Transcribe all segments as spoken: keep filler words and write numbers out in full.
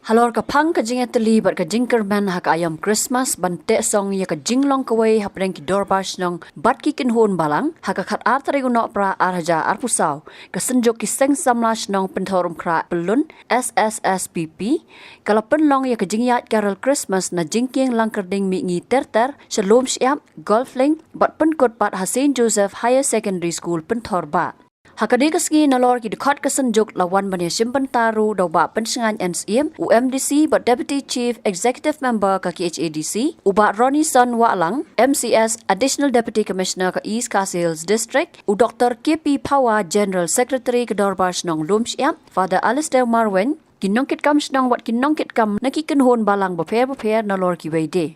Halor ka phang ka jingïatylli bad ka jingkyrmen ha ka aïom Christmas ban teh song ïa ka jinglong kawei hapdeng ki dorbar shnong bad ki kynhun balang, ha ka khatar tarik u Nohprah arhajar arphew saw, ka Synjuk ki Seng Samla Shnong Pynthor Umkhrah Pyllun, S S S P P, ka la pynlong ïa ka jingïaid carol Christmas na jingkieng Langkyrding Mihngi ter ter sha Lumshyiap, Golf Link bad pynkut pat ha Saint Joseph Higher Secondary School Pynthor Bah. Ha kane ka sngi nalor ki dkhot ka Synjuk la wan ban ïashim bynta ruh da u Bah Pynshngain N Syiem, u M D C bad Deputy Chief Executive Member ka K H A D C, u Bah Ronnieson Wahlang, M C S, Additional Deputy Commissioner ka East Khasi Hills District, u Doctor K P Phawa, General Secretary ka Dorbar Shnong Lumshyiap, Father Alistair Marwein, ki nongkitkam shnong bad ki nongkitkam na ki kynhun balang bapher bapher nalor kiwei de.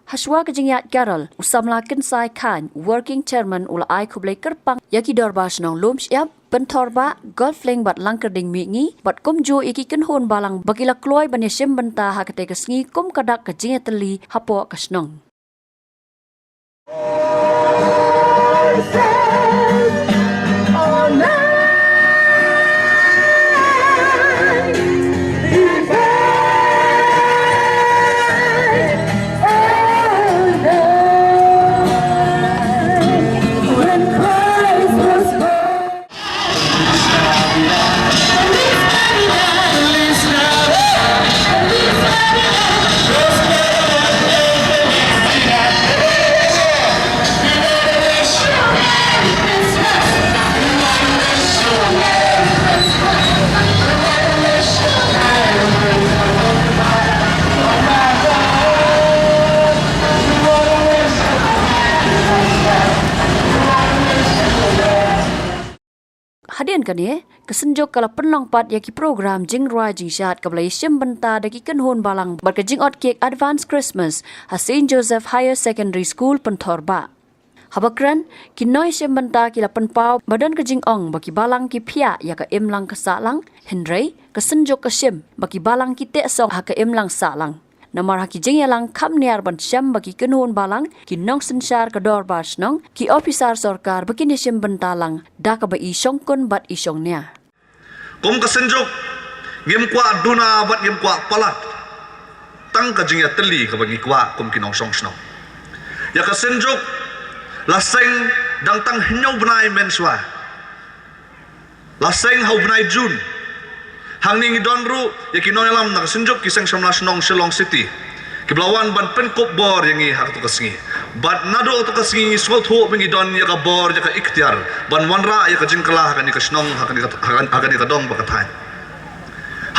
Hashwa ka jingïaid carol, u Samla Kynsai Khan, Working Chairman, u la ai khublei kyrpang ïa ki dorbar shnong Lumshyiap, Pynthor Bah, Golf Link bad Langkyrding Mihngi bad kumjuh ïa ki kynhun balang ba ki la kloi ban ïashim bynta ha katei ka sngi kum ka dak ka jingïatylli hapoh ka shnong. Hadien kane, ka Synjuk ka la pynlong pat ïa ki program jingrwai jingshad kaba la ïashim bynta da ki kynhun balang bad ka jingot cake Advance Christmas ha Saint Joseph Higher Secondary School Pynthor Bah. Haba kren, ki nongïashim bynta ki la pynpaw ba don ka jingong ba ki balang ki phiah ïa ka imlang ka sahlang, hynrei ka Synjuk ka shim ba ki balang ki teh song ha ka imlang sahlang. Namar ha ki jingïalang kham niar ban shem ba ki kynhun balang, ki nongsynshar ka dorbar shnong, ki ophisar sorkar ba kin ïashim bynta lang da kaba i shongkun bad i shongnia. Kum ka Synjuk, ngim kwah duna bad ngim kwah palat. Tang ka jingïatylli kaba ngi kwah kum ki nongshong shnong. Ïa ka Synjuk la seng dang tang hynñiew bnai mynshuwa. La seng ha u bnai June. Hangne ngi don ruh ïa ki nongïalam na ka Synjuk ki Seng Samla Shnong Shillong City, kiba la wan ban pynkup bor ïa ngi ha kato ka sngi. Bad naduh kato ka sngi ngi sngewthuh ba ngi don ïa ka bor, ïa ka iktiar ban wanrah ïa ka jingkylla ha kane ka shnong, ha kane ka, ha kane, ha kane ka dong bad ka thaiñ.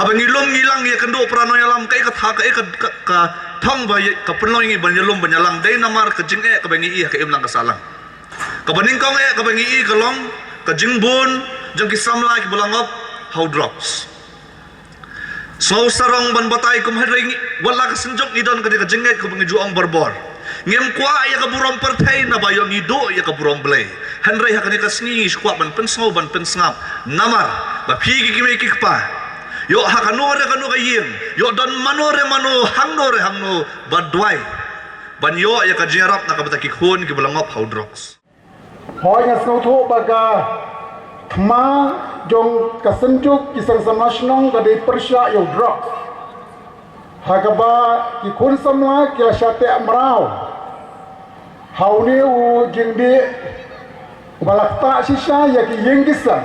Haba ngi lum ngi lang ïakynduh para nongïalam, kaei ka tha, kaei ka, ka, ka thong ba ïa, ka pynlong ïa ngi ban ïalum ban ïalang, dei namar ka jingeh kaba ngi i ha ka imlang ka sahlang. Kaba nyngkong eh kaba ngi i ka long ka jingbun jong ki samla kiba la ngop ha u drugs. Sngew sarong ban batai kum hynrei ngi, wat la ka Synjuk ngi don ka dei ka jingngeit kaba ngi ju ong barabor. Ngim kwah ïa ka burom pyrthei naba ïoh ngi duh ïa ka burom Blei. Hynrei ha kane ka sngi ngi shu kwah ban pynsngew ban pynsngap. Namar ba phi ki kmie ki kpa, ïoh ha kano re kano ka ïing, ïoh don mano re mano, hangno re hangno, ba duwai ban ïoh ïa ka jingïarap na ka bynta ki khun kiba la ngop ha u drugs. Hooid, nga sngewthuh ba ka thma jong ka Synjuk ki Seng Samla Shnong ka dei pyrshah ïa u drugs. Ha kaba ki khun samla ki la shah teh mraw ha une u jingdih uba la ktah shisha ïa ki ïing ki sem,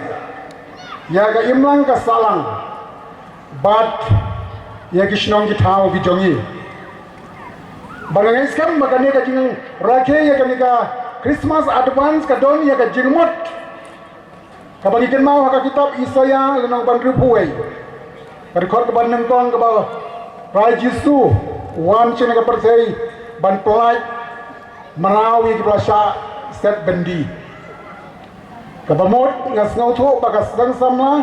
ïa ka imlang ka sahlang bad ïa ki shnong ki thaw ki jong ngi. Bad nga ngeit skhem ba kane ka jingrakhe ïa kane ka Christmas advance ka don ïa ka jingmut. Kaba ngi kynmaw ha ka kitab Isaïah lynnong ba hynriewphew wei, ka dkhot kaba nyngkong, kaba U Trai Jisu u wan sha kane ka pyrthei ban pyllait mraw ïa kiba la shah set byndi. Kaba mut nga sngewthuh ba ka seng samla,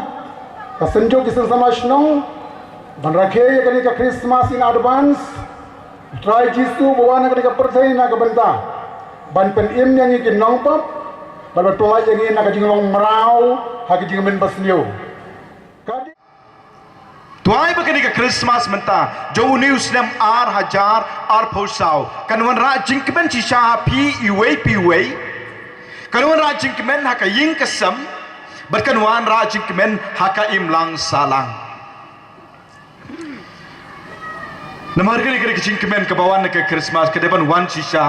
ka Synjuk ki Seng Samla Shnong, ban rakhe ïa kane ka Christmas in advance, U Trai Jisu ba wan ha kane ka pyrthei na ka bynta ban pynim ïa ngi ki nongpop bad ban pyllait ïa ngi na ka jinglong mraw ha ka jingmynbasniew. Ka dei Tuwai ba kane ka Christmas mynta jong une u snem ar hajar arphew saw kan wanrah jingkmen shisha ha phi iwei pa iwei. Kan wanrah jingkmen ha ka ïing ka sem bad kan wanrah jingkmen ha ka imlang sahlang. Namar kane ka dei ka jingkmen kaba wan na ka Christmas, ka dei ban wan shisha,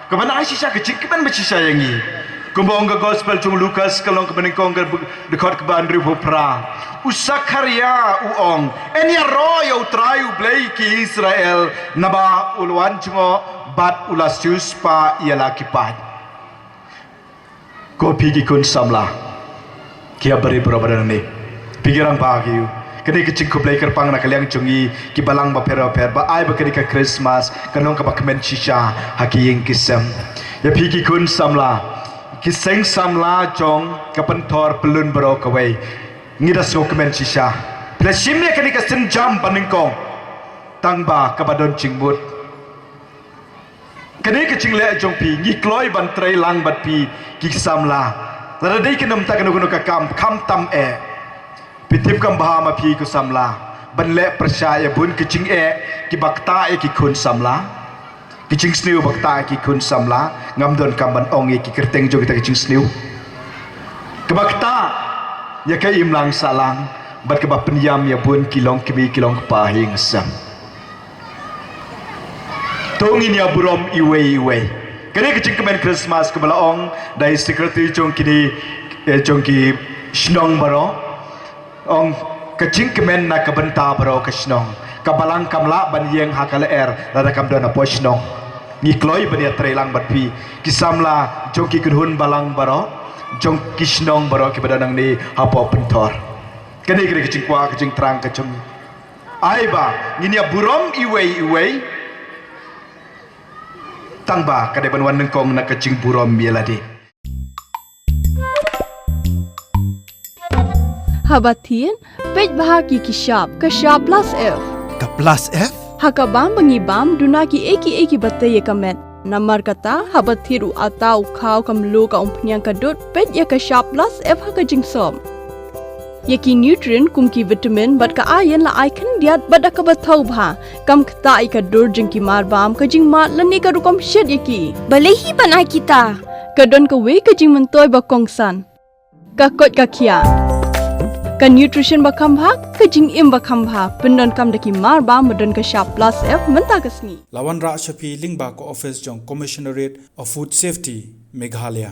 ka ban ai shisha ka jingkmen ba shisha ïa ngi. Kumba ong ka gospel jong u Lukas, ka lynnong kaba nyngkong, ka dkhot kaba hynriew phew phra. U Sakharaïa u ong, yn ïaroh ïa U Trai U Blei ki Israel, naba u la wan jngoh bad u la siewspah ïa la ki paid. Ko phi ki khun samla, ki haba ri baroh ba don hangne, phi ki rangbah ki ïa u. Kane ka jingkhublei kyrpang na ka liang jong ngi ki balang bapher bapher, ba ai ba kane ka Christmas kan long kaba kmen shisha ha ki ïing ki sem. Ïa phi ki khun samla, ki seng samla jong ka Pynthor Pyllun baroh kawei, ngi da sngewkmen shisha. Phi la shim ïa kane ka sienjam ba nyngkong, tang ba kaba don jingmut. Kane ka jingleh jong phi, ngi kloi ban trei lang bad phi ki samla. Lada dei kano mynta kano kano ka kam, khamtam eh, phi tip kam bha ma phi ko samla ban leh pyrshah ïa bun ki jingeh kiba ktah ïa ki khun samla, ki jingsniew ba ktah ïa ki khun samla. Ngam don kam ban ong ïa ki kyrteng jong kita ki jingsniew, kiba ktah ïa ka imlang sahlang bad kiba pynïam ïa bun ki longkmie ki longkpa ha ïing ha sem. To ngin ïa burom iwei iwei. Kane ka jingkmen Christmas kaba la ong da i secretary jong kine, eh, jong ki shnong baroh, ong ka jingkmen na ka bynta baroh ka shnong. Ka balang kam lah ban ïeng ha ka lyer lada kam don hapoh shnong. Ngi kloi ban ïa trei lang bad phi ki samla jong ki kynhun balang baroh, jong ki shnong baroh kiba don hangne hapoh Pynthor. Kane ka dei ka jingkwah ka jingthrang ka jong ngi. Ai ba ngin ïa burom iwei iwei, tang ba ka dei ban wan nyngkong na ka jingburom ïa lade. Haba thied, peit bha ki ki shap, ka shap plus F. Ka plus F? Ha ka bam ba ngi bam, duna ki ei ki ei kiba tei ïa ka met. Namar kata, haba thied u atta, u khaw, ka mluh, ka umphniang, ka dud, peit ïa ka shap plus F ha ka jingsop. Ïa ki nutrient kum ki vitamin bad ka iron la ai khyndiat bad da kaba thaw bha. Kam ktah ïa ka dur jong ki mar bam, ka jingmad lane ka rukom shet ïa ki. Balei hi ban ai kita? Ka don kawei ka jingmyntoi ba kongsan. Ka koit ka khiah. Ka nutrition ba kham bha, ka jingim ba kham bha. Pyndonkam da ki mar bam ba don ka shap plus F mynta ka sngi. La wanrah sha phi lyngba ka office jong Commissionerate of Food Safety, Meghalaya.